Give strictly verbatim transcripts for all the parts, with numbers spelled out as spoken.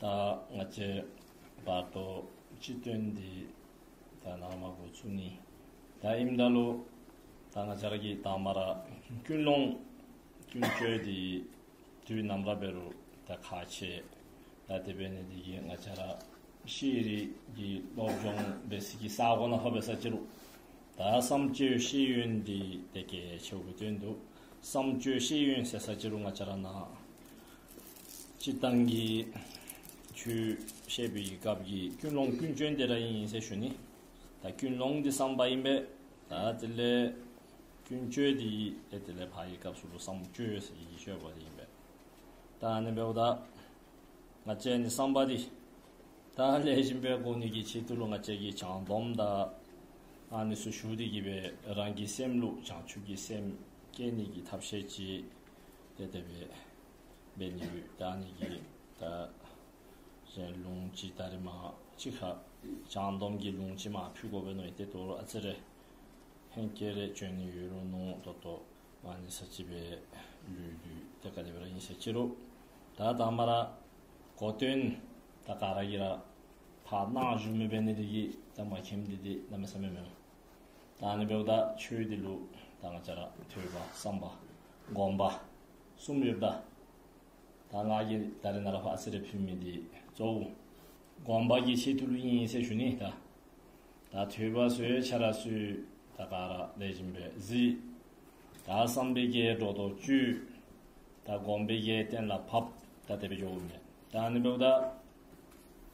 ད་ང་བཅས་བར་དོ་སྤྱི་དོན་འདི་ད་ནང་མ་འགོ་ཚུགས་ནི། ད་ཨིནམ་ད་ལུ་ད་ང་བཅས་ར་གི་དང་མ་ར་ཀུན་སློང་ཀུན་སྤྱོད་འདི་དུས་ནམ་ར་འབད་རུང་ད་ཁག་ཆེ། ད་དེ་འབད་ནི་འདི་གིས་ང་བཅས་ར་ཤེས་རིག་གི་སློབ་སྦྱོང་འབད་སའི་གི་ས་གོ་ནང་ཕར་འབད་ས་ཅི་རུང་ད་བསམ་སྤྱོད་ཤེས་ཡོན་འདི་དེ་གལ་ཆེཝ་གི་དོན་དུ་བསམ་སྤྱོད་ཤེས་ཡོན་ཟེར་ས་ཅི་རུང་ང་བཅས་ར་ནང་སྤྱིར་བཏང་གི་ཆོས་བཤད་པའི་སྐབས་ཀྱི་ཀུན་སློང་ཀུན་སྤྱོད་འདི་ར་ཨིན་ཟེར་ཞུ་ནི། ད་ཀུན་སློང་འདི་བསམ་པ་ཨིན་པས། ད་དེ་ལས་ཀུན་སྤྱོད་འདི་ཨེ་དེ་ལས་ཕར་གྱི་སྐབས་སུ་ལུ་བསམ་སྤྱོད་ཟེར་གྱི་སྤྱོད་པ་འདི་ཨིན་པས། ད་ཨ་ནི་འབདཝ་ད་ང་བཅས་ནི་བསམ་པ་འདི་ད་ལེགས་ཤོམ་སྦེ་འགོ་ནི་གི་ཆེད་དུ་ལུ་ང་བཅས་ཀྱིས་བྱང་སྡོམ་དང་ཨ་ནི་ཚུ་ཞུ་སྟེ་གི་སྦེ་རང་གི་སེམས་ལུ་བྱང་ཆུབ་ཀྱི་སེམས་སྐྱེ་ནི་གི་ཐབས་ཤེས་ཅིག་དེ་དེ་སྦེ་འབད་ནི་ཡོད། ད་ཨ་ནི་གི་ད་གཞན་ལུང་ཅིག་ད་རེས་མ་ཅིག་ཁ་བྱང་སྡོམ་གྱི་ལུང་ཅིག་མ་ཕུལ་དགོ་པས་མནོ་ཡི། དེ་ད་རུང་ཨ་ཙི་རེ་ཧེང་སྐལ་རེ་བྱོན་ནི་ཡོད་རུང་མནོ་ཏོག་ཏོ་ཨ་ནི་ས་ཅིག་སྦེ་ལུས་དུས་དེ་ག་དེ་སྦེ་ར་ཨིན་ཟེར་ཅི་རུང་ད་དང་མ་ར་གོ་དོན་ད་ག་ར་གིས་ར་ཕར་གནང་བཞུགས་མི་འབད་ནི་དེ་གིས་ད་མ་མཁྱེནམ་འདི་འདི་གནམ་མེད་ས་མེད་མེན། ད་ཨ་ནི་འབདཝ་ད་ཆོས་འདི་ལུ་ད་ང་བཅས་ར་ཐོས་པ་བསམ་པ་སྒོམ་པ་གསུམ་ཡོདཔ་ད། ད་ང་གིས་ད་རེས་ནཱ་ལུ་ཕར་ཨ་ཙི་རེ་ཕུལ་མི་འདི་གཙོ་བོ་སྒོམ་པ་གི་ཆེད་དུ་ལུ་ཨིན་ཟེར་ཞུ་ནི། ད་ད་ཐོས་པ་ཟེར་ཆ་ར་ཚུ་ད་ག་ར་ལེགས་ཤོམ་སྦེ་གཟིགས། ད་བསམ་པའི་རྒྱས་སྒྲོ་འདོགས་གཅོད། ད་སྒོམ་པའི་རྒྱས་གཏན་ལ་ཕབ། ད་དེ་སྦེ་འགྱོཝ་མས། ད་ཨ་ནི་འབདཝ་ད་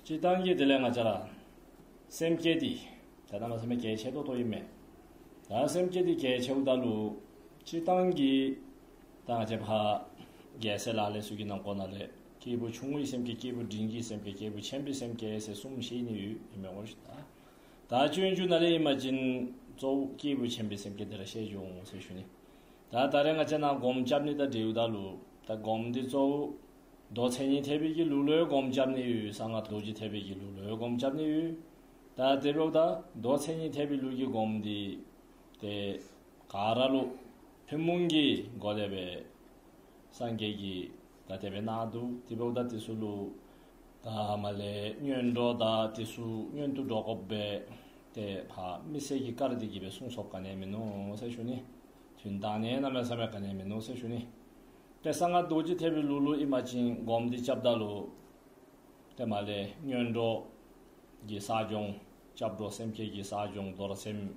སྤྱིར་བཏང་གི་དེ་ལས་ང་བཅས་ར་སེམས་བསྐྱེད་འདི་ད་གནམ་མེད་ས་མེད་གལ་ཆེ་ཏོག་ཏོ་ཨིན་མས། ད་སེམས་བསྐྱེད་འདི་གལ་ཆེཝ་ད་ལུ་སྤྱིར་བཏང་གི་ད་ང་བཅས་ཕར་རྒྱལ་སྲས་ལག་ལེན་ཚུ་གི་ནང་འཁོད་ནང་ལས་སྐྱེས་བུ་ཆུང་ངུའི་སེམས་བསྐྱེད་སྐྱེས་བུ་འབྲིང་གི་སེམས་བསྐྱེད་སྐྱེས་བུ་ཆེན་པོའི་སེམས་བསྐྱེད་ཟེར་གསུམ་བཤད་ནི་ཡོད་ཨིན་མས་སྨོ་ཤིག། ད་ད་སྤྱོད་འཇུག་ནང་ལས་ཨིན་པ་ཅིན་གཙོ་བོ་སྐྱེས་བུ་ཆེན་པོའི་སེམས་བསྐྱེད་འདི་ར་བཤད་འགྱོ་འོང་ཟེར་ཞུ་ནི། ད་ད་རེས་ང་བཅས་ནཱ་སྒོམ་རྐྱབ་ནི་དང་འབྲེལཝ་ད་ལུ་ད་སྒོམ་འདི་གཙོ་བོ་མདོ་མཚན་ཉིད་ཐེག་པའི་གི་ལུགས་ལུ་སྒོམ་རྐྱབ་ནི་ཡོད། གསང་སྔགས་རྡོ་རྗེ་ཐེག་པའི་གི་ལུགས་ལུ་སྒོམ་རྐྱབ་ནི་ཡོད། ད་དེ་འབདཝ་ད་མདོ་མཚན་ཉིད་ཐེག་པའི་ལུགས་ཀྱི་སྒོམ་འདི་ཏེ་ག་ར་ལུ་ཐུན་མོང་གི་སྒོ་ལས་སྦེ་སངས་རྒྱས་ཀྱིས་ད་དེ་སྦེ་གནང་འདུག། དེ་འབདཝ་ད་དེ་ཚུ་ལུ་ད་མ་ལས་སྔོན་འགྲོ་དང་དེ་ཚུ་སྔོན་དུ་འགྲོ་དགོཔ་སྦེ་ཏེ་ཕར་དམིགས་བསལ་གྱི་བཀར་ཏེ་གི་སྦེ་གསུངས་སོཔ་ག་ནི་ཡང་མིན་ནུག་ཟེར་ཞུ་ནི། དོན་དག་ནི་གནམ་མེད་ས་མེད་ག་ནི་ཡང་མིན་ནུག་ཟེར་ཞུ་ནི། ཏེ་གསང་སྔགས་རྡོ་རྗེ་ཐེག་པའི་ལུགས་ལུ་ཨིན་པ་ཅིན་སྒོམ་འདི་རྐྱབ་ད་ལུ་ཏེ་མ་ལས་སྔོན་འགྲོ་གི་བསགས་སྦྱོང་སྐྱབས་འགྲོ་སེམས་བསྐྱེད་ཀྱི་བསགས་སྦྱོང་རྡོར་སེམས།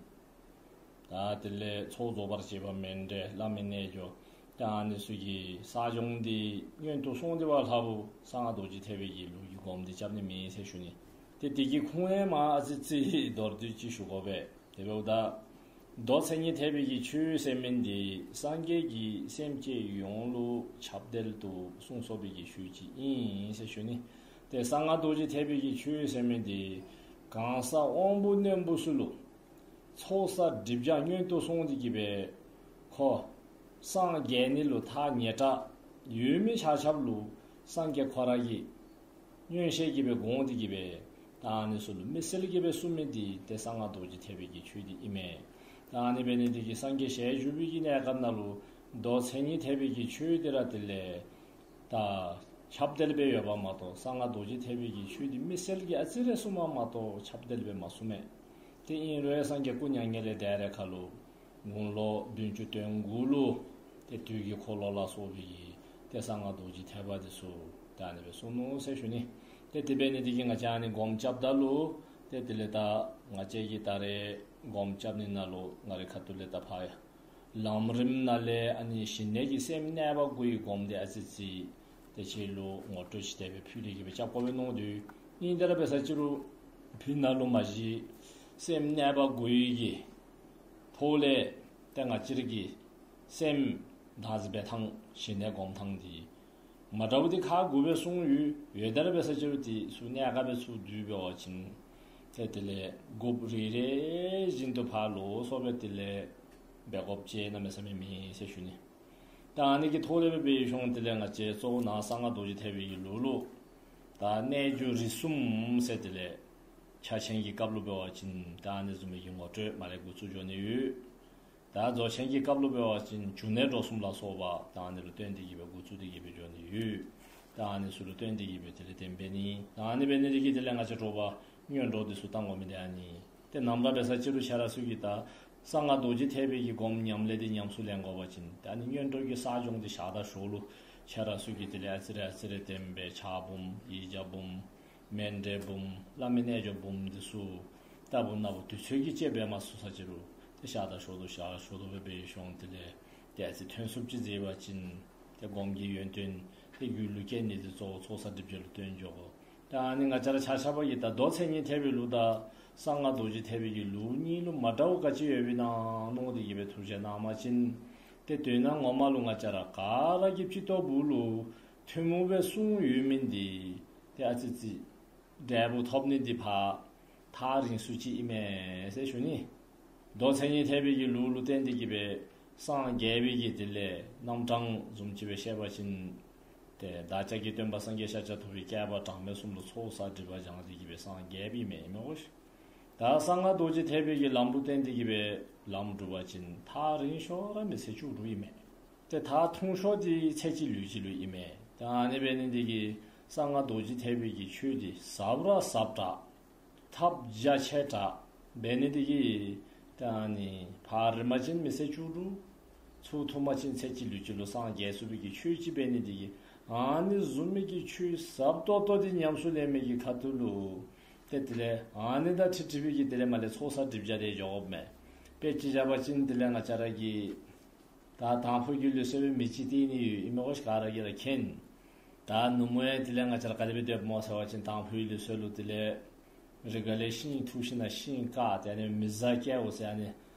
ད་དེ་ལས་ཚོགས་རྫོགས་པར་བྱེད་པ་མཎྜལ་བླ་མའི་རྣལ་འབྱོར། ད་ཨ་ནི་ཚུ་གི་བསགས་སྦྱོང་འདི་སྔོན་དུ་སོང་སྟེ་བ་ལྷག་པོ་གསང་སྔགས་རྡོ་རྗེ་ཐེག་པའི་གི་ལུགས་ཀྱི་སྒོམ་འདི་རྐྱབ་ནི་མེད་ཟེར་ཞུ་ནི། ཏེ་དེ་གི་ཁུངས་ཡང་མ་ཨ་ཙི་ཅིག་མདོར་བསྡུས་ཅིག་ཞུ་དགོ་པས། དེ་འབདཝ་ད་མདོ་མཚན་ཉིད་ཐེག་པའི་གི་ཆོས་ཟེར་མི་འདི་སངས་རྒྱས་ཀྱིས་སེམས་ཅན་ཡོངས་ལུ་ཁྱབ་གདལ་དུ་གསུངས་སོ་པའི་གི་ཆོས་ཅིག་ཨིན་ཟེར་ཞུ་ནི། ཏེ་གསང་སྔགས་རྡོ་རྗེ་ཐེག་པའི་གི་ཆོས་ཟེར་མི་འདི་གང་ཟག་དབང་པོ་རྣོན་པོ་ཚུ་ལུ་ཚོགས་བསགས་སྒྲིབ་སྦྱང་སྔོན་དུ་སོང་སྟེ་གི་སྦེ་ཁོ་སངས་རྒྱས་ནི་ལུ་ཐག་ཉེ་དྲགས་ཡོད་མི་ཆ་ཁྱབ་ལུ་སངས་རྒྱས་ཁོ་ར་གིས་མངོན་ཤེས་ཀྱིས་སྦེ་དགོངས་ཏེ་གི་སྦེ་ད་ཨ་ནི་ཚུ་ལུ་དམིགས་བསལ་གྱིས་སྦེ་གསུངས་མི་འདི་ཏེ་གསང་སྔགས་རྡོ་རྗེ་ཐེག་པའི་གི་ཆོས་འདི་ཨིན་མས། ད་ཨ་ནི་འབད་ནི་འདི་གིས་སངས་རྒྱས་ཞལ་བཞུགས་པའི་གི་གནས་སྐབས་ནང་ལུ་མདོ་མཚན་ཉིད་ཐེག་པའི་གི་ཆོས་འདི་ར་དེ་ལས་ད་ཁྱབ་གདལ་སྦེ་ཡོདཔ་མ་གཏོགས་གསང་སྔགས་རྡོ་རྗེ་ཐེག་པའི་གི་ཆོས་འདི་དམིགས་བསལ་གྱིས་ཨ་ཙི་རེ་གསུངམ་མ་གཏོགས་ཁྱབ་གདལ་སྦེ་མ་གསུངས་མས། ཏེ་ཨིན་རུང་སངས་རྒྱས་སྐུ་མྱ་ངན་ལས་འདས་རན་ཁར་ལུ་དགུང་ལོ་བདུན་ཅུ་དོན་དགུ་ལུ་ཏེ་དུས་ཀྱི་འཁོར་ལོ་ལ་སོགས་པའི་ཏེ་གསང་སྔགས་རྡོ་རྗེ་ཐེག་པ་འདི་ཚུ་ད་ཨ་ནི་སྦེ་གསུངས་ནུག་ཟེར་ཞུ་ནི། ཏེ་དེ་འབད་ནི་འདི་གིས་ང་བཅས་ཨ་ནི་སྒོམ་རྐྱབ་ད་ལུ་ཏེ་དེ་ལས་ད་ང་བཅས་ཀྱིས་ད་རེས་སྒོམ་རྐྱབ་ནི་ནང་ལུ་ང་རའི་ཁ་ཐུག་ལས་ད་ཕར་ཡ་ལམ་རིམ་ནང་ལས་ཨ་ནི་ཞི་གནས་ཀྱི་སེམས་གནས་པ་དགུའི་སྒོམ་འདི་ཨ་ཙི་ཅིག་ཏེ་ཁྱེད་ལུ་ངོ་སྤྲོད་ཅིག་དེ་སྦེ་ཕུལ་ཏེ་གི་སྦེ་རྐྱབ་དགོ་པས་མནོ་དོ། ཨིན་ཏེ་ར་འབད་ས་ཅི་རུང་ཕི་ནང་ལུ་མ་གཞི་སེམས་གནས་པ་དགུའི་གི་ཐོག་ལས་ཏེ་ང་བཅས་ར་གི་སེམས་བདག་འཛིན་འབད་ཐངས་ཞི་གནས་སྒོམ་ཐངས་འདི་མ་འདྲཝ་འདི་ཁག་དགུ་སྦེ་གསུངས་ཡོད། ཡོད་ད་ར་འབད་ས་ཅི་རུང་དེ་ཚུ་གནད་འགག་སྦེ་ཚུར་བསྡུ་འབད་བ་ཅིན་ཏེ་དེ་ལས་དགུ་པོ་རེ་རེ་བཞིན་དུ་ཕར་ལོགས་སུ་སྦེ་དེ་ལས་འབད་དགོཔ་ཅིག་གནམ་མེད་ས་མེད་མེད་ཟེར་ཞུ་ནི། ད་ཨ་ནི་གི་ཐོག་ལས་སྦེ་འབད་ཞིནམ་དེ་ལས་ང་བཅས་གཙོ་བོ་ནཱ་གསང་སྔགས་རྡོ་རྗེ་ཐེག་པའི་གི་ལུགས་ལུ་ད་རྣལ་འབྱོར་རིགས་གསུམ་ཟེར་དེ་ལས་ཕྱག་ཆེན་གྱི་སྐབས་ལུ་འབད་བ་ཅིན་ད་ཨ་ནི་བཟུམ་མའི་གི་ངོ་སྤྲོད་མར་ལས་འགོ་བཙུགས་འགྱོ་ནི་ཡོད། ད་རྫོགས་ཆེན་གྱི་སྐབས་ལུ་འབད་བ་ཅིན་འབྱུང་གནས་འགྲོ་གསུམ་ལ་སོགས་པ་ད་ཨ་ནི་ལུ་བརྟེན་ཏེ་གི་སྦེ་འགོ་བཙུགས་ཏེ་གི་སྦེ་འགྱོ་ནི་ཡོད། ད་ཨ་ནི་ཚུ་ལུ་བརྟེན་ཏེ་གིས་སྦེ་དེ་ལས་བརྟེན་པས་ནི། ད་ཨ་ནི་འབད་ནི་དེ་གིས་དེ་ལས་ང་བཅས་དྲོ་པ་སྔོན་འགྲོ་འདི་ཚུ་བཏང་དགོ་མི་འདི་ཨ་ནི། ཏེ་ནམ་ར་འབད་ས་ཅིག་རུང་ཁྱེད་ར་ཚུ་གིས་ད་གསང་སྔགས་རྡོ་རྗེ་ཐེག་པའི་གི་སྒོམ་ཉམས་ལེན་འདི་ཉམས་སུ་ལེན་དགོ་པ་ཅིན་ད་ཨ་ནི་སྔོན་འགྲོ་གི་བསགས་སྦྱོང་འདི་བཞག་ད་ཞོར་ལུ་ཁྱེད་ར་ཚུ་གིས་དེ་ལས་ཨ་ཙི་རེ་ཨ་ཙི་རེ་བརྟེན་པའི་ཕྱག་འབུམ་ཡིག་བརྒྱ་འབུམ་མཎྜལ་འབུམ་བླ་མའི་རྣལ་འབྱོར་འབུམ་འདི་ཚུ་ལྟ་བུ་ན་བུ་དུས་ཚོད་ཀྱི་ཅིག་འབད་མ་ཚུགས་ས་ཅིག་རུང་ཏེ་བཞག་ད་ཞོར་དུ་བཞག་ཞོར་དུ་སྦེ་འབད་ཞིནམ་དེ་ལས་ཏེ་ཨ་ཙི་ཐོན་སུབ་ཅིག་མཛད་པ་ཅིན་ཏེ་སྒོམ་གྱི་ཡོན་ཏན་ཏེ་རྒྱུད་ལུ་སྐྱེ་ནི་དེ་གཙོ་བོ་ཚོགས་བསགས་སྒྲིབ་སྦྱང་ལུ་བརྟེན་འགྱོ་དགོ། ད་ཨ་ནི་ང་བཅས་ར་ཆ་ཁྱབ་ཀྱིས་ད་མདོ་མཚན་ཉིད་ཐེག་པའི་ལུགས་དང་གསང་སྔགས་རྡོ་རྗེ་ཐེག་པའི་གི་ལུགས་གཉིས་ལུ་མ་འདྲཝ་ག་ཅི་ཡོདཔ་ཨིན་ན་མནོ་སྟེ་གིས་སྦེ་ཐུགས་རྗེ་གནང་བ་ཅིན་ཏེ་དོན་ངོ་མ་ལུ་ང་བཅས་ར་ག་ར་གིས་སྤྱི་ཚོགས་བུ་ལུ་ཐུན་མོང་སྦེ་གསུངས་ཡོད་མི་འདི་ཏེ་ཨ་ཙི་ཅིག་འབྲས་བུ་ཐོབ་ནི་འདི་ཕར་ཐག་རིང་སུ་ཅིག་ཨིན་མས་ཟེར་ཞུ་ནི། མདོ་མཚན་ཉིད་ཐེག་པའི་གི་ལུགས་ལུ་བརྟེན་ཏེ་གིས་སྦེ་སངས་རྒྱས་པའི་གི་དེ་ལས་རྣམ་གྲངས་བཟུམ་ཅིག་སྦེ་བཤད་པ་ཅིན་ཏེ་བདག་ཅག་གི་སྟོན་པ་སངས་རྒྱས་ཤཱཀྱ་ཐུབ་པའི་བསྐལ་པ་གྲངས་མེད་གསུམ་ལུ་ཚོགས་བསགས་སྒྲིབ་པ་སྦྱངས་ཏེ་གིས་སྦེ་སངས་རྒྱས་པའི་མེ་མེ་གོ་ཤིག། ད་གསང་སྔགས་རྡོ་རྗེ་ཐེག་པའི་གི་ལམ་ལུ་བརྟེན་ཏེ་གིས་སྦེ་ལམ་བསྒྲུབ་པ་ཅིན་ཐག་རིང་ཤོས་ར་མི་ཚེ་བཅུ་དྲུག་ཨིན་མས། ཏེ་ཐག་ཐུང་ཤོས་འདི་ཚེ་གཅིག་ལུས་གཅིག་ལུ་ཨིན་མས། ད་ཨ་ནི་འབད་ནི་འདི་གིས་གསང་སྔགས་རྡོ་རྗེ་ཐེག་པའི་གི་ཆོས་འདི་ཟབ་ར་ཟབ་དྲགས། ཐབས་རྒྱ་ཆེ་དྲགས། འབད་ནི་འདི་གིས་ད་ཨ་ནི་ཕར་རིམ་པ་ཅིན་མི་ཚེ་བཅུ་དྲུག། ཚུར་ཐུང་པ་ཅིན་ཚེ་གཅིག་ལུས་གཅིག་ལུ་སངས་རྒྱས་ཚུགས་པའི་གི་ཆོས་ཅིག་འབད་ནི་འདི་གིས་ཨ་ནི་བཟུམ་མའི་གི་ཆོས་ཟབ་ཏོག་ཏོ་འདི་ཉམས་སུ་ལེན་མི་གི་ཁ་ཐུག་ལུ་ཏེ་དེ་ལས་ཨ་ནི་དང་འཁྲིལ་འཁྲིལ་བའི་གི་དེ་ལས་མར་ལས་ཚོགས་བསགས་སྒྲིབ་སྦྱང་དེ་འགྱོ་དགོཔ་མས། དཔེ་ཅིག་བཞག་པ་ཅིན་དེ་ལས་ང་བཅས་ར་གི་ད་དང་ཕུ་གི་ལུགས་སྲོལ་སྦེ་མི་ཅིག་བསྟེན་ནི་ཡོད་ཨིན་མས་གོ་ཤིག། ག་ར་གིས་ར་མཁྱེན། ད་ནུབ་མོ་ཡང་དེ་ལས་ང་བཅས་ར་ག་དེ་སྦེ་སྡོདཔ་སྨོ་ཟེར་བ་ཅིན་དང་ཕུའི་ལུགས་སྲོལ་ལུ་དེ་ལས་རི་ག་ལས་ཤིང་འཐུ་ཞིནམ་ན་ཤིང་བཀག་སྟེ་ཨ་ནི་མི་བཟའ་སྐྱེལཝ་ཟེར་ཨ་ནི་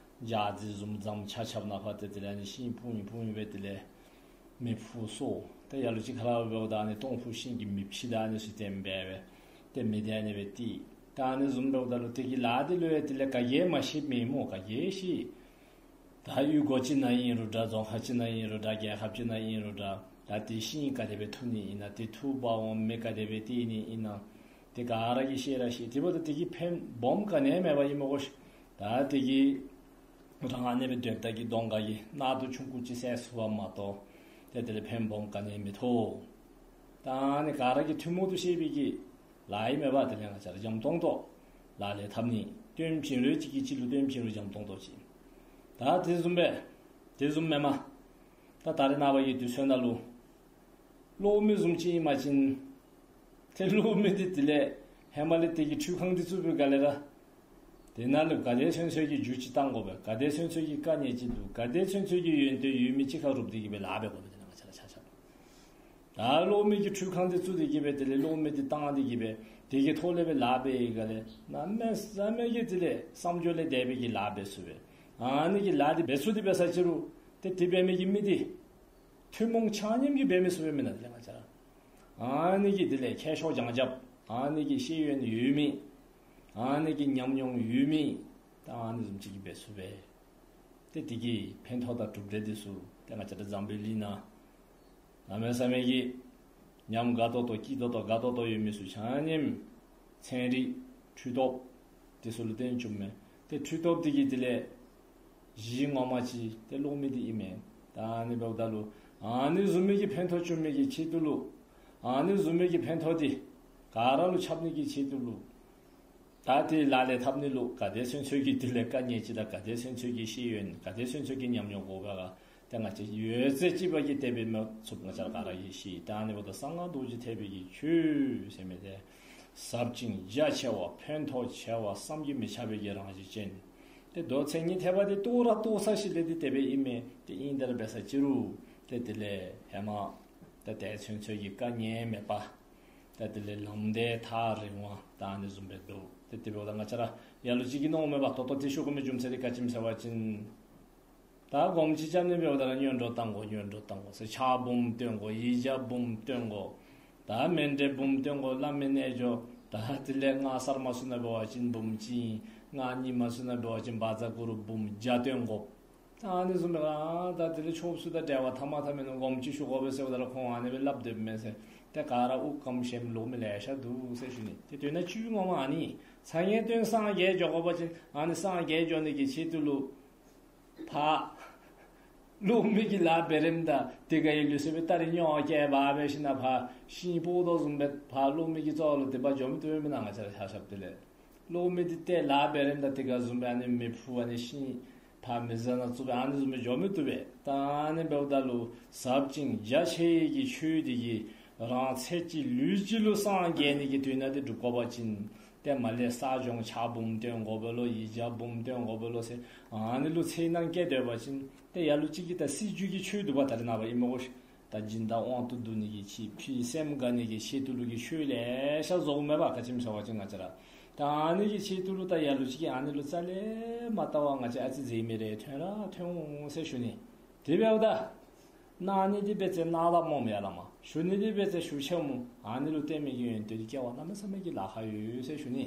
ཇ་རྩི་བཟུམ་རྫམ་ཆ་ཁྱབ་ནང་ཕར་ཏེ་དེ་ལས་ཨ་ནི་ཤིང་སྤུངས་ཡི་སྤུངས་ཡི་སྦེ་དེ་ལས་མེ་ཕུ་གསོ། ཏེ་ལ་ལུ་ཅིག་ཁ་ལ་འབདཝ་ད་ཨ་ནི་སྟོང་ཕུ་ཤིང་གི་མེ་ཕྱེ་ད་ཨ་ནི་ཚུ་སྟོན་སྦེ་སྦེ་ཏེ་མེ་དེ་ཨ་ནི་སྦེ་བཏེག། ད་ཨ་ནི་བཟུམ་འབདཝ་ད་ལུ་དེ་གི་ལཱ་འདི་ལུ་ཡང་དེ་ལས་ག་གིས་མ་ཤེས་མི་སྨོ། ག་གིས་ཤེས། ད་གཡུས་སྒོ་ཅིག་ནང་ཨིན་རུང་འདྲ་རྫོང་ཁག་ཅིག་ནང་ཨིན་རུང་འདྲ་རྒྱལ་ཁབ་ཅིག་ནང་ཨིན་རུང་འདྲ་ད་དེ་ཤིང་ག་དེ་སྦེ་འཐུ་ནི་ཨིན་ན་དེ་འཐུ་འབག་འོང་མེ་ག་དེ་སྦེ་བཏེག་ནི་ཨིན་ན་དེ་ག་ར་གིས་ཤེས་ར་ཤེས། དེ་འབདཝ་ད་དེ་གིས་ཕན་སྦོམ་ག་ནི་ཡང་མེད་པ་ཨིན་མས་གོ་ཤིག། ད་དེ་གིས་རང་ཨ་ནི་སྦེ་སྡོདཔ་ད་གི་གདོང་ཁ་གི་ནག་དུང་ཆུང་ཀུ་ཅིག་བསལ་ཚུགས་པ་མ་གཏོགས་ཏེ་དེ་ལས་ཕན་སྦོམ་ག་ནི་ཡང་མི་ཐོགས། ད་ཨ་ནི་ག་ར་གིས་ཐུན་མོང་དུ་ཤེས་པའི་གི་ལཱ་ཨིན་མས་པ། དེ་ལས་ང་བཅས་ར་འཇམ་ཏོང་ཏོ་ལག་ལེན་འཐབ་ནི་སྟོན་བྱིན་རུང་གཅིག་གིས་གཅིག་ལུ་སྟོན་བྱིན་རུང་འཇམ་ཏོང་ཏོ་ཅིག། ད་དེ་བཟུམ་སྦེ་དེ་བཟུམ་མེན་པར་ད་ད་རེས་ནངས་པ་གི་དུས་ཚོད་ནང་ལུ་གློག་མེ་བཟུམ་ཅིག་ཨིན་པ་ཅིན་ཏེ་གློག་མེ་འདི་དེ་ལས་ཧེ་མ་ལས་དེ་གི་འཕྲུལ་ཁང་འདི་བཙུགས་པའི་སྒང་ལས་ར་དེ་ནང་ལུ་ག་དེ་ཚུན་ཚོད་ཀྱི་རྒྱུ་ཅིག་བཏང་དགོ་པས། ག་དེ་ཚུན་ཚོད་ཀྱི་དཀའ་ངལ་ཅིག་འདུག། ག་དེ་ཚུན་ཚོད་ཀྱི་ཡོན་ཏན་ཡོད་མི་ཅིག་ཁར་རུབ་སྟེ་གིས་སྦེ་ལཱ་འབད་དགོ་པས། དེ་ནང་ང་བཅས་ར་ཆ་ཁྱབ་ད་གློག་མེ་གི་འཕྲུལ་ཁང་འདི་བཙུགས་ཏེ་གིས་སྦེ་དེ་ལས་གློག་མེ་འདི་བཏང་སྟེ་གིས་སྦེ་དེ་གི་ཐོག་ལས་སྦེ་ལཱ་འབད་ཡི་ག་ལས་གནམ་མེད་ས་མེད་ཀྱི་དེ་ལས་བསམ་སྦྱོར་ལས་འདས་པའི་གི་ལཱ་འབད་ཚུགས་པས། ཨ་ནི་གི་ལཱ་འདི་འབད་ཚུགས་ཏེ་འབད་ས་ཅིག་རུང་ཏེ་དེ་འབད་མི་གི་མི་འདི་ཐུན་མོང་ཆ་མཉམ་གྱིས་འབད་མི་ཚུགས་པས་མེན་ན། དེ་ལས་ང་བཅས་ར་ཨ་ནི་གི་དེ་ལས་མཁས་མཆོག་སྦྱང་རྒྱབ་ཨ་ནི་གི་ཤེས་ཡོན་ཡོད་མི་ཨ་ནི་གི་ཉམས་མྱོང་ཡོད་མི་ད་ཨ་ནི་བཟུམ་ཅིག་གིས་འབད་ཚུགས་པས། ཏེ་དེ་གི་ཕན་ཐོགས་དང་གྲུབ་འབྲས་འདི་ཚུ་ཏེ་ང་བཅས་ར་འཛམ་བུའི་གླིང་ནང་གནམ་མེད་ས་མེད་ཀྱི་ཉམས་དགའ་ཏོག་ཏོ་སྐྱིད་ཏོག་ཏོ་དགའ་ཏོག་ཏོ་ཡོད་མི་ཚུ་ཆ་མཉམ་ཚན་རིག་འཕྲུལ་སྟོབས་འདི་ཚུ་ལུ་བརྟེན་བྱུངམ་མས། ཏེ་འཕྲུལ་སྟོབས་འདི་གིས་དེ་ལས་གཞི་ངོ་མ་ཅིག་ཏེ་གློག་མེ་འདི་ཨིན་མས། ད་ཨ་ནི་འབདཝ་ད་ལུ་ཨ་ནི་བཟུམ་མའི་གི་ཕན་ཐོགས་བྱུང་མི་གི་ཆེད་དུ་ལུ་ཨ་ནི་བཟུམ་མའི་གི་ཕན་ཐོགས་འདི་ག་ར་ལུ་ཁྱབ་ནི་གི་ཆེད་དུ་ལུ་ད་དེ་ལག་ལེན་འཐབ་ནི་ལུ་ག་དེ་ཚུན་ཚོད་ཀྱི་དེ་ལས་དཀའ་ངལ་ཅིག་དང་ག་དེ་ཚུན་ཚོད་ཀྱི་ཤེས་ཡོན་ག་དེ་ཚུན་ཚོད་ཀྱི་ཉམས་མྱོང་དགོ་པས་ག་ཏེ་ང་བཅས་ཡོད་ཚད་ཅིག་པ་གིས་དེ་སྦེ་མ་ཚུགས། ང་བཅས་ར་ག་ར་གིས་ཤེས། ད་ཨ་ནི་འབདཝ་ད་གསང་སྔགས་རྡོ་རྗེ་ཐེག་པའི་གི་ཆོས་ཟེར་མི་དེ་ཟབ་ཅིང་རྒྱ་ཆེ་བ་ཕན་ཐོགས་ཆེ་བ་བསམ་གྱིས་མི་ཁྱབ་པའི་གི་རང་བཞིན་ཅན། ཏེ་མདོ་མཚན་ཉིད་ཐེག་པ་དེ་རྟོགས་ར་རྟོགས་ས་ཞིག་ལས་དེ་དེ་སྦེ་ཨིན་མས། ཏེ་ཨིན་དེ་ར་འབད་ས་ཅིག་རུང་ཏེ་དེ་ལས་ཧེ་མ་ད་དེ་ཚུན་ཚོད་ཀྱི་དཀའ་ངལ་མེད་པ། ད་དེ་ལས་ལམ་འདི་ཐག་རིང་བ་ད་ཨ་ནི་བཟུམ་སྦེ་འདུག། ཏེ་དེ་འབདཝ་ད་ང་བཅས་ར་ལ་ལུ་ཅིག་གིས་མནོཝ་མས་པ། ད་ལྟོ་དེ་ཞུ་དགོ་མི་རྒྱུ་མཚན་དེ་ག་ཅི་སྨོ་ཟེར་བ་ཅིན་ད་སྒོམ་ཅིག་རྐྱབ་ནི་འབདཝ་ད་ར་སྔོན་འགྲོ་བཏང་དགོ། སྔོན་འགྲོ་བཏང་དགོ་ཟེར། ཕྱག་འབུམ་བཏོན་དགོ། ཡིག་བརྒྱ་འབུམ་བཏོན་དགོ། ད་མཎྜལ་འབུམ་བཏོན་དགོ། བླ་མའི་རྣལ་འབྱོར་ད་དེ་ལས་སྔགས་གསར་མ་ཚུད་ན་འབད་བ་ཅིན་འབུམ་གཅིག། སྔགས་རྙིང་མ་ཚུད་ན་འབད་བ་ཅིན་བཛྲ་གུ་རུ་འབུམ་བརྒྱ་བཏོན་དགོ། ད་ཨ་ནི་བཟུམ་སྦེ་ར་ད་དེ་ལས་ཆོས་སུ་ད་འབྲེལ་བ་ཐ་མ་ཐ་མའི་ནང་སྒོམ་ཅིག་ཞུ་དགོ་པས་ཟེརཝ་ད་ར་ཁོང་ཨ་ནི་སྦེ་སླབ་སྡོདཔ་མས་ཟེར། ཏེ་ག་ར་དབུགས་སྐམ་ཞིནམ་ལོག་མི་ལེ་ཤ་འདུག་ཟེར་ཞུ་ནི། ཏེ་དོན་ན་བཅུད་ངོ་མ་ཨ་ནི་ཚ་ངན་དོན་སངས་རྒྱས་འགྱོ་དགོ་པ་ཅིན་ཨ་ནི་སངས་རྒྱས་འགྱོ་ནི་གི་ཆེད་དུ་ལུ་ཕར་ གློག་མེ་གི་ལག་འབད་རིམ་དང་དེ་ག་ཡི་ལུས་སེ་བའི་ལྟར་རི་སྨྱོ་བ་སྐྱེ་བ་བས་ཤི་ན་ཕ་ཤིང་ཕོག་དོ་བཟུམ་པའི་ཕ་གློག་མེ་གི་གཙོ་བོ་ལ་དེ་པ་འཇོག་མི་ཐུབ་མི་ན་ང་ཆ་ལ་ཤ་ཤབ་དེ་ལས། གློག་མེ་དེ་ལྟའི་ལག་འབད་རིམ་དང་དེ་ག་བཟུམ་པའི་ཨ་ནི་མེ་ཕུ་ཨ་ནི་ཤིང་ཕ་མེ་ཟ་ན་བཙུགས་པའི་ཨ་ནི་བཟུམ་པའི་འཇོག་མི་ཐུབ་པས། ད་ཨ་ནི་འབདཝ་ད་ལུ་ཟབ་ཅིང་རྒྱ་ཆེ་ཡི་གི་ཆོས་དེ་གི་རང་ཚེ་གཅིག་ལུས་གཅིག་ལུ་སངས་རྒྱས་ནི་གི་དོན་དག་དེ་སྒྲུབ་དགོ་པ་ཅིན། ཏེ་མ་ལས་ས་སྦྱོང་ཕྱག་འབུམ་སྟོན་དགོ་པས་ལོ། ཡིག་བརྒྱ་འབུམ་སྟོན་དགོ་པས་ལོ་ཟེར་ཨ་ནི་ལུ་ཚེ་ནང་སྐྱེ་སྡོད་པ་ཅིན་ཏེ་ཡ་ལུ་གཅིག་གིས་ད་སྲིད་རྒྱུད་ཀྱི་ཆོས་འདུག་པ་ད་རེས་ནངས་པ་ཨིན་མོ་གོ། ད་སྦྱིན་བདག་དབང་དུ་བསྡུ་ནི་གི་ཆེད་ཕྱིའི་སེམས་དགའ་ནི་གི་ཆེད་དུ་ལུ་གི་ཆོས་ལེ་ཤ་བཟོ་མེད་པ་ག་ཅི་མི་ཟ་བ་ཅིན་ང་བཅས་ར་ད་ཨ་ནི་གི་ཆེད་དུ་ལུ་ད་ཡ་ལུ་གཅིག་གིས་ཨ་ནི་ལུ་རྩ་ལས་མ་ལྟ་བ་ང་བཅས་ཨ་ཙི་ཟེར་མི་རེ་ཐོན་ར་ཐོན་འོང་ཟེར་ཞུ་ནི། དེ་འབདཝ་ད། གནང་ནི་འདི་འབད་ཚེ་གནང་ལ་སྨོ་མེ་ཡ་ལ་མ། ཞུ་ནི་འདི་འབད་ཚེ་ཞུ་ཆེ་སྨོ། ཨ་ནི་ལུ་བརྟེན་མི་གི་ཡོན་ཏན་འདི་སྐྱེ་བ་གནམ་མེད་ས་མེད་ཀྱི་ལ་ཁག་ཡོད་ཟེར་ཞུ་ནི།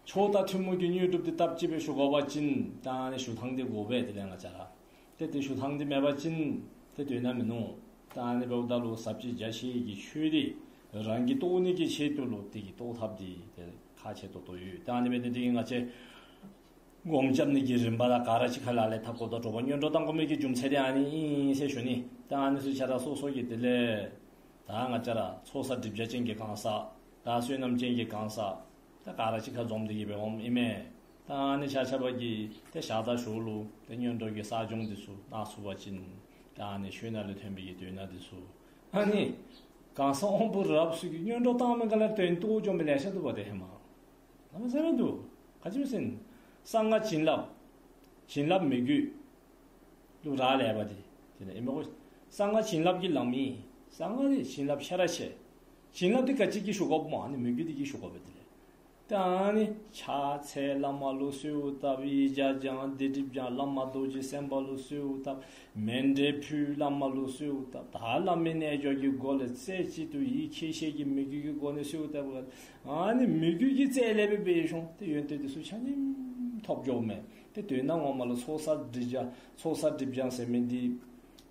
མཆོག་དང་ཐུན་མོང་གི་དངོས་གྲུབ་འདི་སྟབས་གཅིག་སྦེ་ཞུ་དགོ་པ་ཅིན་ད་ཨ་ནི་ཞུ་ཐངས་འདི་དགོ་པས། དེ་ལས་ང་བཅས་ར་ཏེ་དེ་ཞུ་ཐངས་འདི་མེད་པ་ཅིན་ཏེ་དོན་དག་མིན་ནུག། ད་ཨ་ནི་འབདཝ་ད་ལུ་ཟབ་ཅིང་རྒྱ་ཆེ་ཡི་གི་ཆོས་འདི་རང་གིས་རྟོགས་ནི་གི་ཆེད་དུ་ལུ་དེ་གི་རྟོགས་ཐབས་འདི་ཏེ་ཁག་ཆེ་ཏོག་ཏོ་ཡོད། ད་ཨ་ནི་འབད་ནི་འདི་གིས་ང་བཅས་སྒོམ་རྐྱབ་ནི་གི་རིམ་པ་ལ་ག་ར་གཅིག་ཁར་ལག་ལེན་འཐབ་དགོཔ་དང་གྲོགས་པོ་སྔོན་འགྲོ་བཏང་དགོ་མི་གི་རྒྱུ་མཚན་དེ་ཨ་ནི་ཨིན་ཟེར་ཞུ་ནི། ད་ཨ་ནི་ཚུ་ཆ་ར་སོ་སོ་གིས་དེ་ལས་ད་ང་བཅས་ར་ཚོགས་བསགས་སྒྲིབ་སྦྱང་ཅན་གྱི་གང་ཟག་ད་བསོད་ནམས་ཅན་གྱི་གང་ཟག་ད་ག་ར་གཅིག་ཁར་འཛོམས་ཏེ་གི་སྦེ་འོངམ་ཨིན་མས། ད་ཨ་ནི་ཆ་ཁྱབ་ཀྱིས་ཏེ་ཞག་དང་ཞོགས་ལུ་ཏེ་སྔོན་འགྲོ་གི་བསགས་སྦྱོང་འདི་ཚུ་གནང་ཚུགས་པ་ཅིན་ད་ཨ་ནི་ཆོས་ནང་ལས་ཐོན་པའི་གི་དོན་དག་འདི་ཚུ་ཨ་ནི་གང་ཟག་དབང་པོ་རབ་སོགས་ཀྱིས་སྔོན་འགྲོ་བཏང་མི་ག་ལ་དོན་རྟོགས་འཇོམས་པའི་ལེ་ཤ་འདུག་པ་དེ་ཧེ་མ། ལམ་ཟེར་མི་འདུག། ག་ཅི་མི་ཟེར། གསང་སྔགས་བྱིན་རླབས། བྱིན་རླབས་མོས་གུས། ལུ་རག་ལས་པ་དེ། དེ་ནས་ཨེ་མ་གོ། གསང་སྔགས་བྱིན་རླབས་ཀྱི་ལམ་ཨིན། གསང་སྔགས་དེ་བྱིན་རླབས་ཤ་ར་ཆེ། བྱིན་རླབས་དེ་ག་ཅི་གིས་ཞུ་དགོཔ་སྨོ། ཨ་ནི་མོས་གུས་དེ་གིས་ཞུ་དགོ་པས་དེ་ལས། ད་ཨ་ནི་ཕྱག་འཚལ་བླ་མ་ལུ་གསོལཝ་བཏབ། ཡིག་བརྒྱ་བགྱང་། སྡིག་སྒྲིབ་སྦྱང་། བླ་མ་རྡོ་རྗེ་སེམས་དཔའ་ལུ་གསོལཝ་བཏབ། མཎྜལ་ཕུལ། བླ་མ་ལུ་གསོལཝ་བཏབ། ད་བླ་མའི་རྣལ་འབྱོར་གྱི་སྒོ་ལས་རྩེ་གཅིག་ཏུ་ཡིད་ཁྱེད་ཤེས་ཀྱི་མོས་གུས་ཀྱི་སྒོ་ནས་གསོལཝ་བཏབ། ཨ་ནི་མོས་གུས་ཀྱི་རྩལ་ལས་སྦེ་འབད་ཤོང་དེ་ཡོན་ཏན་དེ་ཚུ་ཆ་མཉམ་ཐོབ་འགྱོཝ་མས། ཏེ་དོན་ངོ་མ་ལུ་ཚོགས་བསགས་སྒྲིབ་སྦྱང་ཚོགས་བསགས་སྒྲིབ་སྦྱང་ཟེར་མི་འདི།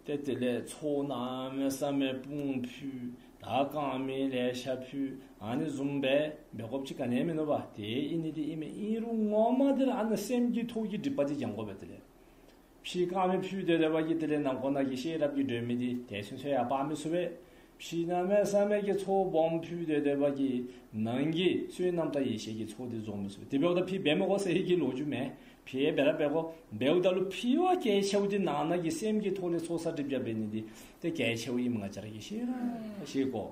ཏེ་དེ་ལས་ཚོགས་གནམ་མེད་ས་མེད་སྤུངས་ཕུལ། ད་དཀར་མེ་ལེ་ཤ་ཕུལ། ཨ་ནི་བཟུམ་སྦེ་འབད་དགོཔ་ཅིག་ག་ནི་ཡང་མིན་ནུག་པ། དེ་ཨིན་ནི་དེ་ཨིན་མས། ཨིན་རུང་ངོ་མ་དེ་ལུ་ཨ་ནི་སེམས་ཀྱི་ཐོག་གི་སྒྲིབ་པ་དེ་སྦྱང་དགོ་པས་དེ་ལས། ཕྱི་དཀར་མེ་ཕུལ་སྡོད་སྡོད་པ་གིས་དེ་ལས་ནང་ཁོག་ནང་གི་ཤེས་རབ་ཀྱི་སྒྲོན་མེ་འདི་དེ་སོ་སོ་ཡང་སྤར་མི་ཚུགས་པས། ཕྱི་གནམ་མེད་ས་མེད་ཀྱི་ཚོགས་སྦོམ་ཕུལ་སྡོད་སྡོད་པ་གིས་ནང་གི་བསོད་ནམས་དང་ཡེ་ཤེས་ཀྱི་ཚོགས་འདི་རྫོགས་མི་ཚུགས་པས། དེ་འབདཝ་ད་ཕི་འབད་མི་དགོ་ཟེར་བའི་གི་ལོ་རྒྱུས་མེན། ཕི་ཡང་འབད་ར་འབད་དགོ། འབདཝ་ད་ལུ་ཕི་བ་གལ་ཆེཝ་འདི་ནང་ན་གི་སེམས་ཀྱི་ཐོག་ལས་ཚོགས་བསགས་སྒྲིབ་སྦྱང་འབད་ནི་འདི་ཏེ་གལ་ཆེཝ་ཨིནམ་ང་བཅས་ར་གིས་ཤེས་ར་ཤེས་དགོ།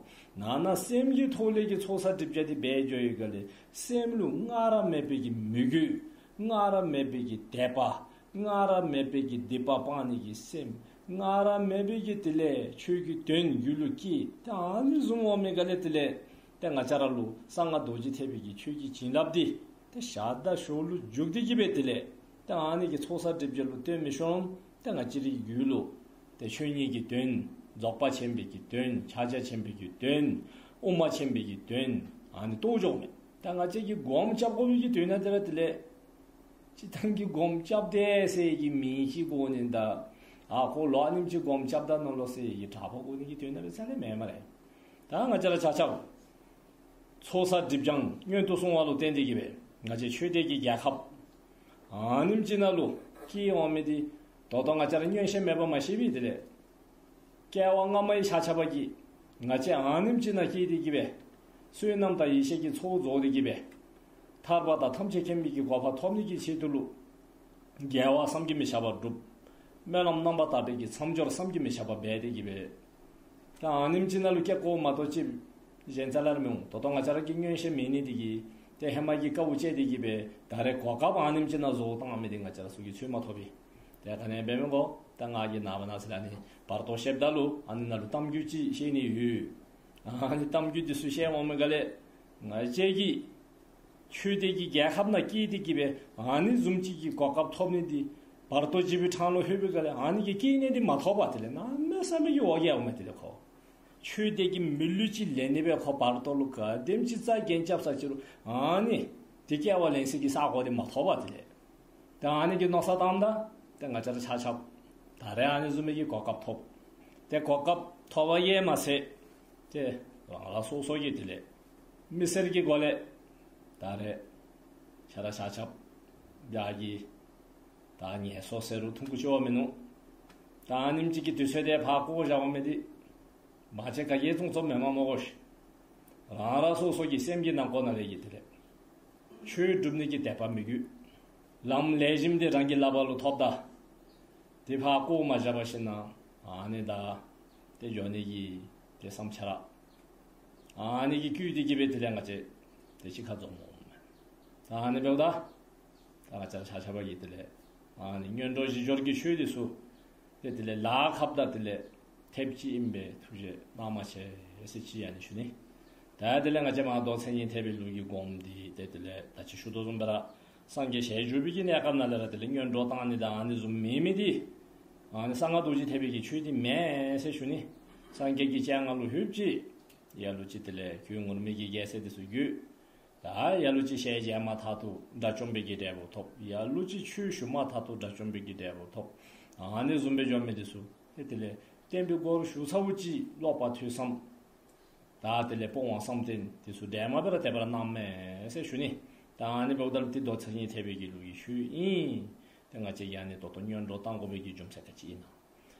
ནང་ན་སེམས་ཀྱི་ཐོག་ལས་ཀྱི་ཚོགས་བསགས་སྒྲིབ་སྦྱང་འདི་འབད་འགྱོ་བའི་སྒང་ལས་སེམས་ལུ་སྔར་མེད་པའི་གི་མོས་གུས། སྔར་མེད་པའི་གི་དད་པ། སྔར་མེད་པའི་གི་སྡིག་པ་སྤང་ནི་གི་སེམས། སྔར་མེད་པའི་གི་དེ་ལས་ཆོས་ཀྱི་དོན་རྒྱུད་ལུ་སྐྱེས། ཏེ་ཨ་ནི་བཟུམ་འོང་མི་ག་ལས་དེ་ལས་ཏེ་ང་བཅས་ར་ལུ་གསང་སྔགས་རྡོ་རྗེ་ཐེག་པའི་གི་ཆོས་ཀྱི་བྱིན་རླབས་འདི་ཏེ་ཞག་དང་ཞོགས་ལུ་འཇུག་སྟེ་གི་སྦེ་དེ་ལས་ཏེ་ཨ་ནི་གི་ཚོགས་བསགས་སྒྲིབ་སྦྱང་ལུ་བརྟེན་མི་ཤོང་། ཏེ་ང་བཅས་རའི་རྒྱུད་ལུ་ཏེ་ཆོས་ཉིད་ཀྱི་དོན། རྫོགས་པ་ཆེན་པོའི་གི་དོན། ཕྱག་རྒྱ་ཆེན་པོའི་གི་དོན། དབུ་མ་ཆེན་པོའི་གི་དོན་ཨ་ནི་རྟོགས་འགྱོཝ་མས། ད་ང་བཅས་ཀྱིས་སྒོམ་རྐྱབ་དགོ་པའི་གི་དོན་དག་དེ་ར་དེ་ལས། སྤྱིར་བཏང་གི་སྒོམ་རྐྱབ་དེས་ཟེར་གྱི་མིང་ཅིག་གོ་ནི་ད། ཨ་ཁོ་ལོ་ཨ་ནེམ་ཅིག་སྒོམ་རྐྱབ་ད་ནོ་ལོ་ཟེར་གྱི་གྲགས་པ་གོ་ནི་གི་དོན་དག་རྩ་ལས་མེད་མ་རེད། ད་ང་བཅས་ར་ཆ་ཁྱབ་ཚོགས་བསགས་སྒྲིབ་སྦྱང་སྔོན་དུ་སོང་བ་ལུ་བརྟེན་ཏེ་གི་སྦེ་ང་བཅས་ཆོས་ལྡན་གྱི་རྒྱལ་ཁབ་ཨ་ནེམ་ཅིག་ནང་ལུ་སྐྱེས་འོང་མི་འདི་ད་ལྟོ་ང་བཅས་ར་མངོན་ཤེས་མེད་པ་མ་ཤེས་པས། དེ་ལས་སྐྱེ་བ་སྔ་མའི་ཆ་ཁྱབ་ཀྱིས་ང་བཅས་ཨ་ནེམ་ཅིག་ནང་སྐྱེས་ཏེ་གི་སྦེ་བསོད་ནམས་དང་ཡེ་ཤེས་ཀྱི་ཚོགས་རྫོགས་ཏེ་གི་སྦེ་ཐར་པ་དང་ཐམས་ཅད་མཁྱེན་པའི་གི་གོ་འཕང་ཐོབ་ནི་གི་ཆེད་དུ་ལུ་རྒྱལ་བ་བསམ་གྱིས་མི་ཁྱབ་པ་བསྒྲུབ། སྨོན་ལམ་རྣམ་པར་དག་པའི་གི་མཚམས་སྦྱོར་བསམ་གྱིས་མི་ཁྱབ་པ་འབད་དེ་གི་སྦེ། ད་ཨ་ནེམ་ཅིག་ནང་ལུ་སྐྱེ་དགོ་མ་གཏོགས་ཅིག་གཞན་རྩ་ལས་མི་འོང་། ད་ལྟོ་ང་བཅས་ར་གི་མངོན་ཤེས་མེད་ནི་དེ་གིས་ཏེ་ཧེ་མ་གི་དཀའཝ་སྤྱད་དེ་གི་སྦེ་ད་རེས་གོ་སྐབས་ཨ་ནེམ་ཅིག་ནང་བཟོ་བཏང་མི་དེ་ང་བཅས་ར་ཚུ་གིས་ཚུར་མ་ཐོབ་པས། དེ་ག་ནི་ཡང་འབད་མི་དགོ། ད་ང་གིས་ནངས་པ་གནངས་ཚེ་ཨ་ནི་བར་དོ་བཤདཔ་ད་ལུ་ཨ་ནི་ནང་ལུ་གཏམ་རྒྱུད་ཅིག་བཤད་ནི་ཡོད། ཨ་ནི་གཏམ་རྒྱུད་འདི་ཚུ་བཤད་འོང་མི་ག་ལས་ང་བཅས་ཀྱིས་ཆོས་ལྡན་གྱི་རྒྱལ་ཁབ་ནང་སྐྱེས་ཏེ་གི་སྦེ་ཨ་ནི་བཟུམ་ཅིག་གི་གོ་སྐབས་ཐོབ་ནི་འདི་བར་དོ་འཇིགས་པའི་འཕྲང་ལུ་ལྷོད་པའི་སྒང་ལས་ཨ་ནི་གི་སྐྱེས་གནས་འདི་མ་ཐོབ་པ་དེ་ལས་གནམ་མེད་ས་མེད་ཀྱི་འོ་བརྒྱལ་འོང་མི་དེ་ལས་ཁོ། ཆོས་ལྡན་གྱི་མི་ལུས་ཅིག་ལེན་ནི་སྦེ་ཁོ་བར་དོ་ལུ་ག་དེམ་ཅིག་རྩ་འགེངས་རྐྱབ་ས་ཅི་རུང་ཨ་ནི་དེ་སྐྱེ་བ་ལེན་སའི་གི་ས་གོ་དེ་མ་ཐོབ་པ་དེ་ལས། ད་ཨ་ནི་གི་མནོ་བསམ་བཏངམ་ད་ཏེ་ང་བཅས་ར་ཆ་ཁྱབ་ད་རེས་ཨ་ནི་བཟུམ་མའི་གི་གོ་སྐབས་ཐོབ། ཏེ་གོ་སྐབས་ཐོབ་པ་ཡང་མ་ཚད་ཏེ་རང་རང་སོ་སོ་གི་དེ་ལས་མི་སེར་གྱི་སྒོ་ལས་ད་རེས་ཆ་ར་ཆ་ཁྱབ་རྒྱ་གི་ད་ངལ་གསོ་ཟེར་རུང་ཐུང་ཀུ་ཅིག་མིན་ནུག། ད་ཨ་ནིམ་གཅིག་གི་དུས་ཚོད་དེ་ཕར་བཀོག་བཞག་པ་མེད་དེ། མ་བྱེད་ག་གེ་ཙུང་ཙོ་མེད་མ་མོ་གོ་ཤི། རང་རང་སོ་སོ་གི་སེམས་ཀྱི་ནང་ཁོ་ན་རེ་གི་དེ་རེད། ཆོས་སྒྲུབ་ནི་གི་དད་པ་མི་དགོས། ལམ་ལེགས་ཤོམ་དེ་རང་གི་ལག་པ་ལུ་ཐོབ་ད། དེ་ཕར་བཀོག་མ་བཞག་པ་ཤེ་ན། ཨ་ནི་ད། དེ་འཇོག་ནི་གི་དེ་བསམ་འཆར། ཨ་ནི་གི་བསྐུལ་དེ་གི་བས་དེ་ལས་ང་བྱེད། དེ་ཅི་ཁ་རྫོགས་མོ། ད་ཨ་ནི་འབདཝ་ད། ད་ང་བཅས་ཆ་ཁྱབ་ཀྱིས་དེ་ལས། ཨ་ནི་སྔོན་འགྲོ་བཞི་སྦྱོར་གྱི་ཆོས་དེ་ཚུ། དེ་དེ་ལས་ལཱ་ཁག་དང་དེ་ལས། ཐེབས་ཅིག་ཨིན་པས་ཐུགས་རྗེ་གནང་མ་ཆེ་ཟེར་ཅིག་ཡང་ནི་ཞུ་ནི། ད་དེ་ལས་ང་བཅས་མ་མདོ་མཚན་ཉིད་ཐེག་པའི་ལུགས་ཀྱི་སྒོམ་འདི་དེ་དེ་ལས་ད་ཅི་ཞུ་དོ་བཟུམ་སྦེ་ར། སངས་རྒྱས་ཞལ་བཞུགས་པའི་གི་གནས་སྐབས་ནང་ལས་ར་དེ་ལས་སྔོན་འགྲོ་བཏང་ནི་དང་ཨ་ནི་བཟུམ་མེད་མི་དེ། ཨ་ནི་གསང་སྔགས་རྡོ་རྗེ་ཐེག་པའི་གི་ཆོས་དེ་མེན་ཟེར་ཞུ་ནི། སངས་རྒྱས་ཀྱི་སྤྱན་སྔ་ལུ་ལྷོདཔ་ཅིག་ཡ་ལུ་ཅིག་དེ་ལས་གོས་ངུར་སྨྲིག་གི་རྒྱལ་སྲས་དེ་ཚུ་བརྒྱུད། ད་ཡ་ལུ་ཅིག་ཞལ་མཇལ་མ་ཐག་ཏུ་དགྲ་བཅོམ་པའི་གི་འབྲས་བུ་ཐོབ། ཡ་ལུ་ཅིག་ཆོས་ཞུ་མ་ཐག་ཏུ་དགྲ་བཅོམ་པའི་གི་འབྲས་བུ་ཐོབ། ཨ་ནི་བཟུམ་སྦེ་འགྱོ་མི་དེ་ཚུ་དེ་དེ་ལས་བསྟན་པའི་སྒོར་ཞུགས་ཚརཝ་ཅིག་ལོག་པ་ཐོས་བསམ། ད་དེ་ལས་སྤོང་བ་བསམ་གཏན་དེ་ཚུ་འདྲེས་མ་སྦེ་ར་དེ་སྦེ་ར་གནང་མས་ཟེར་ཞུ་ནི། ད་ཨ་ནི་འབདཝ་ད་ལུ་དེ་མདོ་མཚན་ཉིད་ཐེག་པའི་གི་ལུགས་ཀྱི་ཆོས་ཨིན། དེ་ང་བཅས་ཡང་ནི་ད་ལྟོ་སྔོན་འགྲོ་བཏང་དགོ་པའི་གི་རྒྱུ་མཚན་ག་ཅི་ཨིན་ན།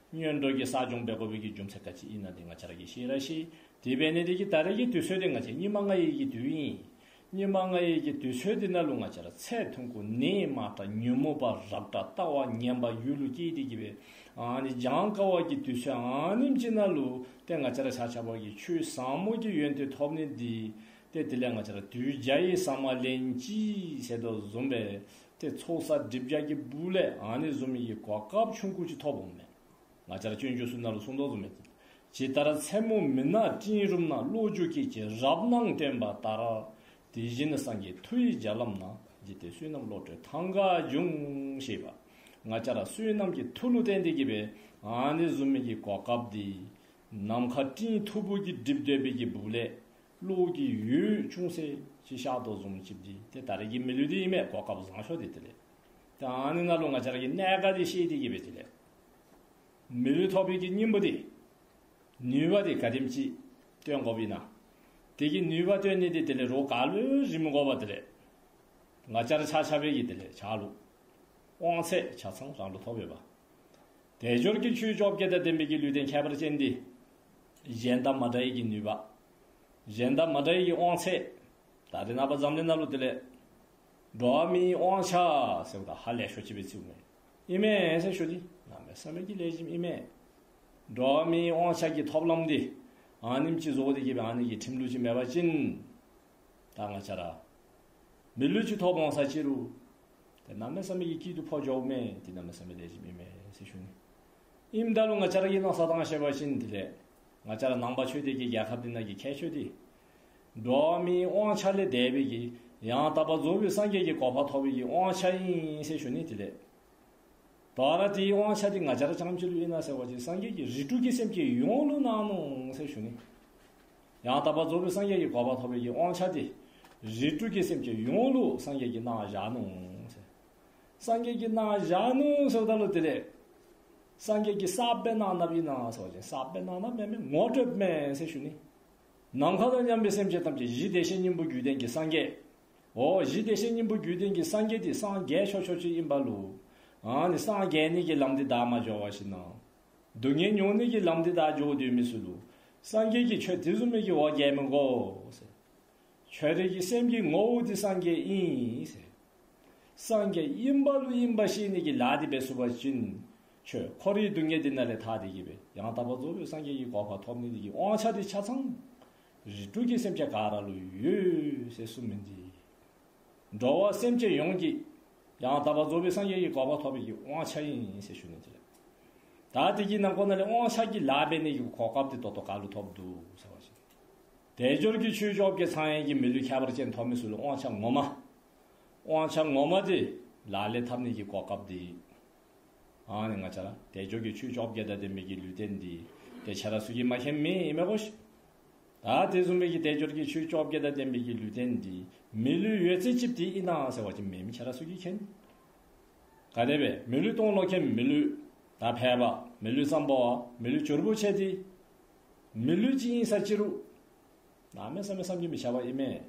སྔོན་འགྲོ་གི་ས་སྦྱོང་འབད་དགོ་པའི་གི་རྒྱུ་མཚན་ག་ཅི་ཨིན་ན་དེ་ང་བཅས་ར་གིས་ཤེས་ར་ཤེས། དེ་འབད་ནི་དེ་གིས་ད་རེས་ཀྱི་དུས་ཚོད་དེ་ང་བཅས་སྙིགས་མ་ལྔ་ཡི་གི་དུས་ཨིན། སྙིགས་མ་ལྔ་ཡི་གི་དུས་ཚོད་དེ་ནང་ལུ་ང་བཅས་ར་ཚེ་ཐུང་ཀུ་ནད་མ་དྲག་ཉོན་མོངས་པ་རབ་དྲག་ལྟ་བ་ངན་པ་ཡུལ་ལུ་སྐྱེས་ཏེ་གི་སྦེ། ཨ་ནི་འགྱངས་དཀའ་བ་གི་དུས་ཚོད་ཨ་ནེམ་ཅིག་ནང་ལུ་དེ་ང་བཅས་ར་ཆ་ཁྱབ་ཀྱིས་ཆོས་ཟབ་མོ་གི་ཡོན་ཏན་ཐོབ་ནི་འདི། དེ་དེ་ལས་ང་བཅས་ར་དུས་བརྒྱ་ཡི་ཟ་མ་ལན་གཅིག་ཟེར་དོ་བཟུམ་སྦེ། དེ་ཚོགས་བསགས་སྒྲིབ་སྦྱང་གི་སྦུག་ལས་ཨ་ནི་བཟུམ་མའི་གི་གོ་སྐབས་ཆུང་ཀུ་ཅིག་ཐོབ་འོང་མས། ང་བཅས་ར་སྤྱོད་འཇུག་ཚུ་ནང་ལུ་གསུངས་དོ་བཟུམ་སྦེ། ཇི་ལྟར་མཚན་མོ་མུན་ནག་སྤྲིན་རུམ་ན། གློག་འགྱུ་སྐད་ཅིག་རབ་སྣང་སྟོན་པ་ལྟར། དེ་བཞིན་སངས་རྒྱས་མཐུ་ཡི་རྒྱ་ལམ་ན། འཇིག་རྟེན་བསོད་ནམས་བློ་གྲོས་ཐང་ག་འབྱུང་། ཞེས་པ། ང་བཅས་ར་བསོད་ནམས་ཀྱི་མཐུ་ལུ་བརྟེན་ཏེ་གི་སྦེ་ཨ་ནི་བཟུམ་མའི་གི་གོ་སྐབས་འདི། ནམ་མཁའ་སྤྲིན་མཐུག་པོ་གིས་བསྒྲིབས་སྡོད་པའི་གི་སྦུག་ལས། གློག་གི་འོད་ཅུང་ཟད་ཅིག་ཤར་དོ་བཟུམ་ཅིག་འདི་དེ་ད་རེས་ཀྱི་མི་ལུས་འདི་ཨིན་མས། གོ་སྐབས་བཟང་ཤོས་འདི་དེ་ལས། ད་ཨ་ནི་ནང་ལུ་ང་བཅས་ར་གིས་གནད་འགག་འདི་ཤེས་ཏེ་གི་སྦེ་དེ་ལས། མི་ལུས་ཐོབ་པའི་གི་སྙིང་པོ་འདི། ནུས་པ་འདི་ག་དེམ་ཅིག་བཏོན་དགོཔ་ཨིན་ན། དེ་གི་ནུས་པ་བཏོན་ནི་འདི་དེ་ལས་རོགས་ག་ལུ་རེ་མི་དགོ་པ་དེ་ལས། ང་བཅས་ར་ཆ་ཁྱབ་ཀྱི་དེ་ལས་ཆ་ལུ། དབང་ཚད་ཆ་ཚང་རང་ལུ་ཐོབ་ཡོད་པ། དལ་འབྱོར་གྱི་ཆོས་བཅོ་བརྒྱད་དང་ལྡན་པའི་གི་ལུས་རྟེན་ཁྱད་པར་ཅན་འདི། གཞན་དང་མ་འདྲ་བའི་གི་ནུས་པ། གཞན་དང་མ་འདྲ་བའི་གི་དབང་ཚད། ད་རེས་ནངས་པ་འཛམ་གླིང་ནང་ལུ་དེ་ལས། འགྲོ་བ་མིའི་དབང་ཆ་ཟེརཝ་ད་ཧ་ལས་ཤོས་ཅིག་སྦེ་བརྩིཝ་མས། ཨིན་མས་ཟེར་ཞུ་ནི། གནམ་མེད་ས་མེད་ཀྱི་ལེགས་ཤོམ་ཨིན་མས། འགྲོ་བ་མིའི་དབང་ཆ་གི་ཐོབ་ལམ་འདི། ཨ་ནེམ་ཅིག་བཟོ་སྟེ་གི་སྦེ་ཨ་ནི་གི་ཁྲིམས་ལུགས་ཅིག་མེད་པ་ཅིན། ད་ང་བཅས་ར། མི་ལུས་ཅིག་ཐོབ་འོང་ས་ཅིག་རུང་། དེ་གནམ་མེད་ས་མེད་ཀྱི་སྐྱིད་སྡུག་ཕོག་འགྱོཝ་མས། དེ་གནམ་མེད་ས་མེད་ལེགས་ཤོམ་ཨིན་མས་ཟེར་ཞུ་ནི། ཨིནམ་ད་ལུ་ང་བཅས་ར་གི་མནོ་བསམ་བཏང་ཤེས་པ་ཅིན་དེ་ལས། ང་བཅས་ར་ནང་པ་ཆོས་ལྡན་གྱི་རྒྱལ་ཁབ་འདི་ནང་གི་ཁྱད་ཆོས་འདི། འགྲོ་བ་མིའི་དབང་ཆ་ལས་འདས་པའི་གི་ཡང་དག་པར་རྫོགས་པའི་སངས་རྒྱས་ཀྱི་གོ་འཕང་ཐོབ་པའི་གི་དབང་ཆ་ཨིན་ཟེར་ཞུ་ནི་དེ་ལས། ད་ར་དེའི་དབང་ཆ་དེ་ང་བཅས་ར་རྐྱངམ་གཅིག་ལུ་ཨིན་ན་ཟེར་བ་ཅིན་སངས་རྒྱས་ཀྱིས་རིགས་དྲུག་གི་སེམས་ཅན་ཡོངས་ལུ་གནང་ནུག་ཟེར་ཞུ་ནི། ཡང་དག་པར་རྫོགས་པའི་སངས་རྒྱས་ཀྱི་གོ་འཕང་ཐོབ་པའི་གི་དབང་ཆ་དེ། རིགས་དྲུག་གི་སེམས་ཅན་ཡོངས་ལུ་སངས་རྒྱས་ཀྱིས་གནང་བཞག་ནུག་ཟེར། སངས་རྒྱས་ཀྱིས་གནང་བཞག་ནུག་ཟེརཝ་ད་ལུ་དེ་ལས། སངས་རྒྱས་ཀྱིས་གསརཔ་སྦེ་གནང་གནངམ་ཨིན་ན་ཟེར་བ་ཅིན་གསརཔ་སྦེ་གནང་གནངམ་མེན་མས། ངོ་སྤྲོད་མས་ཟེར་ཞུ་ནི། ནམ་མཁའ་དང་མཉམ་པའི་སེམས་ཅན་ཐམས་ཅད་གཞི་བདེ་གཤེགས་སྙིང་པོ་རྒྱུད་ལྡན་གྱི་སངས་རྒྱས། འོ་གཞི་བདེ་གཤེགས་སྙིང་པོ་རྒྱུད་ལྡན་གྱི་སངས་རྒྱས་དེ་སངས་རྒྱས་ཆོག་ཆོག་ཅིག་ཨིན་པ་ལུ། ཨ་ནི་སངས་རྒྱས་ནི་གི་ལམ་འདི་བདའ་མ་འགྱོ་བ་ཞིག་ན། སྡུག་བསྔལ་མྱོང་ནི་གི་ལམ་འདི་བདའ་འགྱོ་སྡོད་མི་ཚུ་ལུ། སངས་རྒྱས་ཀྱིས་ཁྱོད་དེ་བཟུམ་མའི་གི་འོ་བརྒྱལ་མི་དགོ་ཟེར། ཁྱོད་རའི་གི་སེམས་ཀྱི་ངོ་བོ་འདི་སངས་རྒྱས་ཨིན་ཟེར། སངས་རྒྱས་ཨིན་པ་ལུ་ཨིན་པ་ཤེས་ནི་གི་ལཱ་འདི་འབད་ཚུགས་པ་ཅིན། ཁྱོད་འཁོར་བའི་སྡུག་བསྔལ་འདི་ནང་ལས་ཐར་ཏེ་གི་སྦེ་ཡང་དག་པར་རྫོགས་པའི་སངས་རྒྱས་ཀྱི་གོ་འཕང་ཐོབ་ནི་འདི་གི་དབང་ཆ་འདི་ཆ་ཚང་། རིགས་དྲུག་གི་སེམས་ཅན་ག་ར་ལུ་ཡོད་ཟེར་གསུངས་མི་འདི། འགྲོ་བ་སེམས་ཅན་ཡོངས་ཀྱི། ཡང་དག་པར་རྫོགས་པའི་སངས་རྒྱས་ཀྱི་གོ་འཕང་ཐོབ་པའི་གི་དབང་ཆ་ཨིན་ཟེར་ཞུ་ནི་དེ་རེད། ད་དེ་གི་ནང་ཁོ་ན་ལས་དབང་ཆ་གི་ལཱ་འབད་ནི་གི་གོ་སྐབས་དེ་ད་ལྟོ་ག་ལུ་ཐོབ་འདུག་ཟེར་བ་ཅིན། དལ་འབྱོར་གྱི་ཆོས་བཅོ་བརྒྱད་ཚང་ཡས་ཀྱི་མི་ལུས་ཁྱད་པར་ཅན་ཐོབ་མི་ཚུ་ལུ་དབང་ཆ་ངོ་མ། དབང་ཆ་ངོ་མ་དེ་ལག་ལེན་འཐབ་ནི་གི་གོ་སྐབས་དེ། ཨ་ནི་ང་བཅས་ར་དལ་འབྱོར་གྱི་ཆོས་བཅོ་བརྒྱད་དང་ལྡན་པའི་གི་ལུས་རྟེན་འདི་དེ་ཁྱེད་ར་ཚུ་གིས་མ་མཁྱེན་མི་མེད་གོ་ཤིག་ད་དེ་བཟུམ་མའི་གི་དལ་འབྱོར་གྱི་ཆོས་བཅོ་བརྒྱད་དང་ལྡན་པའི་གི་ལུས་རྟེན་འདི་མི་ལུས་ཡོད་ཚད་ཅིག་དེ་ཨིན་ན་ཟེར་བ་ཅིན་མེད་མི་ཁྱེད་ར་ཚུ་གིས་མཁྱེན། ག་དེ་སྦེ་མི་ལུས་སྟོང་ལོག་མཁྱེན། མི་ལུས་ད་ཕལ་པ། མི་ལུས་ཙམ་པ། མི་ལུས་བྱུར་པོ་ཆེ་དེ། མི་ལུས་ཅིག་ཨིན་ས་ཅི་རུང་། གནམ་མེད་ས་མེད་བསམ་གྱིས་མི་ཁྱབ་པ་ཨིན་མས།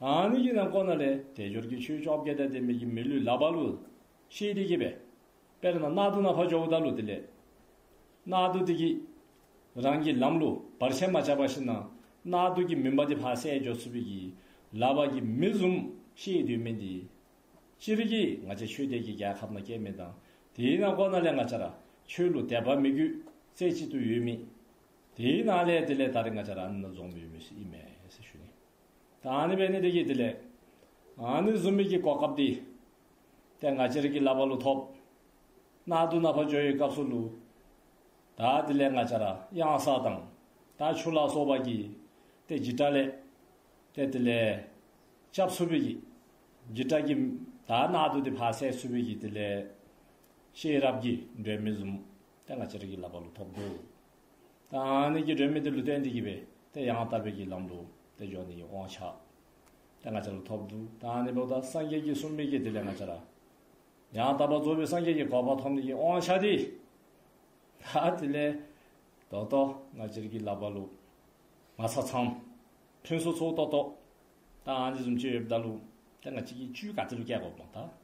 ཨ་ནི་གི་ནང་ཁོ་ན་ལས་དལ་འབྱོར་གྱི་ཆོས་བཅོ་བརྒྱད་དང་ལྡན་པའི་གི་མི་ལུས་ལག་པ་ལུ་ཤེས་ཏེ་གི་སྦེ། དཔེར་ན་གནག་དུང་ནང་ཕར་འགྱོཝ་ད་ལུ་དེ་ལས། གནག་དུང་དེ་གིས་རང་གི་ལམ་ལུགས་བར་ཆད་མ་བྱས་པ་ཞིག་ན། གནག་དུང་གི་མུན་པ་དེ་ཕར་བསལ་འཇོག་ཚུགས་པའི་གི་ལག་པ་གི་མི་བཟུམ་ཤེས་འདོད་མི་འདི། སྤྱིར་གྱིས་ང་བཅས་ཆོས་ལྡན་གྱི་རྒྱལ་ཁབ་ན་སྐྱེས་མི་དང་། དེའི་ནང་ཁོ་ན་ལས་ང་བཅས་ར་ཆོས་ལུ་དད་པ་མི་དགོས་རྩེ་གཅིག་ཏུ་ཡོད་མི། དེའི་ནང་ལས་དེ་ལས་ད་རེས་ང་བཅས་ར་ཨ་ནི་ན་འཛོམས་ཡོད་མི་ཞིག་ཨིན་མས་ཟེར་ཞུ་ནི། ད་ཨ་ནི་འབད་ནི་དེ་གིས་དེ་ལས་ཨ་ནི་བཟུམ་མའི་གི་གོ་སྐབས་འདི་ཏེ་ང་བཅས་ར་གི་ལག་པ་ལུ་ཐོབ། གནག་དུང་ནང་ཕར་འགྱོ་བའི་སྐབས་སུ་ལུ་ད་དེ་ལས་ང་བཅས་ར་གཡང་ས་དང་ད་ཆུ་ལ་སོགས་པ་གི་ཏེ་འཇིགས་སྐྲག་ལས་ཏེ་དེ་ལས་སྐྱབས་ཚུགས་པའི་གི་འཇིགས་སྐྲག་གི་ད་གནག་དུང་དེ་ཕར་བསལ་ཚུགས་པའི་གི་དེ་ལས་ཤེས་རབ་ཀྱི་སྒྲོན་མེ་བཟུམ་ཏེ་ང་བཅས་ར་གི་ལག་པ་ལུ་ཐོབ་འདུག། ད་ཨ་ནི་གི་སྒྲོན་མེ་དེ་ལུ་བརྟེན་ཏེ་གིས་སྦེ་ཏེ་ཡང་དག་པའི་གི་ལམ་ལུ་ཏེ་འགྱོ་ནི་གི་དབང་ཆ་ཏེ་ང་བཅས་ལུ་ཐོབ་འདུག། ད་ཨ་ནི་འབདཝ་ད་སངས་རྒྱས་ཀྱིས་གསུངས་མི་གི་དེ་ལས་ང་བཅས་ར་ཡང་དག་པར་རྫོགས་པའི་སངས་རྒྱས་ཀྱི་གོ་འཕང་ཐོབ་ནི་གི་དབང་ཆ་དེ་ད་དེ་ལས་ད་ལྟོ་ང་བཅས་ར་གི་ལག་པ་ལུ་མ་ཚང་ཚང་ཕུན་སུམ་ཚོགས་ཏོག་ཏོ་ད་ཨ་ནི་བཟུམ་ཅིག་ཡོདཔ་ད་ལུ་ཏེ་ང་བཅས་ཀྱིས་བཅུད་ག་ཏེ་ལུ་བསྐྱལ་དགོཔ་མ་ད།